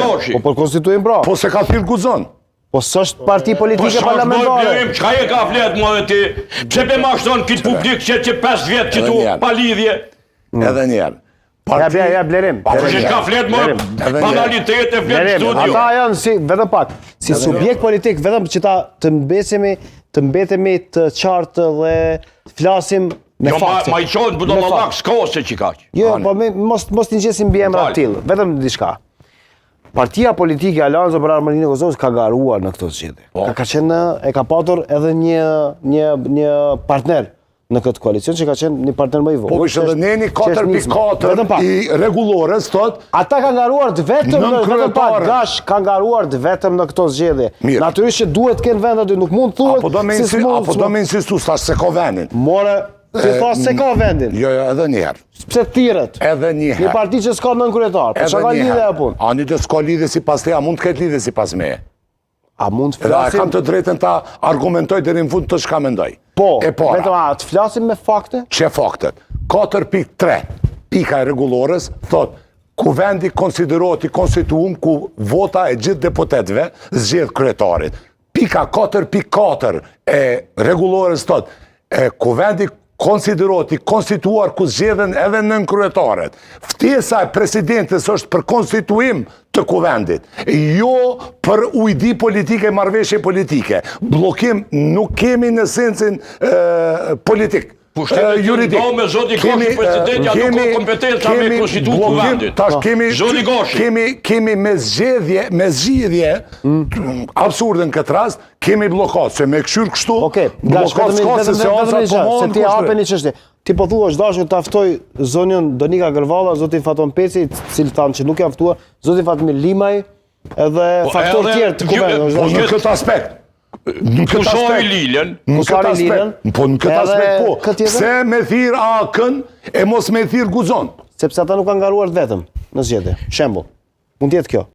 Gashi. Po për konstituim pra. Po se ka thirr Guxon. Po s'është parti Po politike s'është moj parlamentare. Blerim, çka e ka flet më dhe ti? Pse pe mashtron këtë publik që që 5 vjet që Edhe tu një herë. pa lidhje? Edhe një herë. Ja, ja, ja, Blerim. Po Blerim. që ka flet më Blerim. Edhe një herë. banalitete flet në Blerim, studio. ata janë si vetëm pak, si subjekt politik, vetëm që ta të mbesemi, të mbetemi të qartë dhe të flasim me Jo, ma, fakte. ma i qonë Me budallallak, fakte. s'ka se që kaq. Jo, po me, mos mos të ngjesim mbi emra Fal. të tillë, vetëm diçka. Partia politike Aleanca për Ardhmërinë e Kosovës ka garuar në këto zgjedhje. Po. Ka ka qenë e ka patur edhe një një një partner në këtë koalicion që ka qenë një partner më i vogël. Po ishte që edhe është- neni që është Nisma. Vetëm 4.4 pak. i rregullores thot Ata kanë garuar të vetëm në vetëm pak Nënkryetarët. gash kanë garuar të vetëm në këto zgjedhje. Mirë. Natyrisht që duhet të kenë vend aty, nuk mund thuhet apo do me si insi, s'mund- apo do me insistu thash se ka vendin. More, ti tha se ka vendin. Jo, jo, edhe një herë. Pse thirret? Edhe një Një herë. parti që s'ka nën kryetar. Po Edhe çka ka një lidhje herë. ajo punë? Ani do s'ka lidhje sipas te, a mund të ketë lidhje sipas meje. A mund të Edhe a flasim? kam të drejtën ta argumentoj deri në fund të çka mendoj. Po, e para. vetëm a të flasim me fakte? Që faktet. 4.3 pika e rregullores thot Kuvendi konsiderohet i konstituum ku vota e gjithë deputetëve zgjedh kryetarit. Pika 4.4 e rregullores thot e kuvendi konsiderohet i konstituar ku zgjedhen edhe nënkryetarët. Ftesa e presidentes është për konstituim të kuvendit, jo për ujdi politike, marrëveshje politike. Bllokim nuk kemi në sensin e, politik. Pushtetet e, juridik. do me zoti Gashi, Kemi, e, presidentja nuk ka kemi- kompetenca me kemi konstitu bllokim, kuvendit. Tash kemi Zoti Gashi. kemi kemi me zgjedhje, me zgjidhje absurde në këtë rast, kemi bllokad, se me këshyr kështu, Okej, gash bllokad vetëm s'ka vetëm se vetëm seanca një po gjë, se mohon ti kushte. hape një çështje. Ti po thua është dashur ta ftoj zonjën Donika Gërvalla, zotin Faton Peci, të cilët thanë që nuk janë ftuar, zotin Fatmir Limaj, edhe Po, faktorë edhe tjerë të kuvendit. ju- është Po dashur. në këtë aspekt. Në këtë Kusari aspekt. Lilën, Në këtë Kusari aspekt. Lilën, Po në këtë edhe aspekt po. këtë tjetër? Pse me thirr AAK-n e mos me thirr Guxon? Sepse ata nuk kanë garuar të vetëm në zgjedhje. Shembull. Mund të jetë kjo.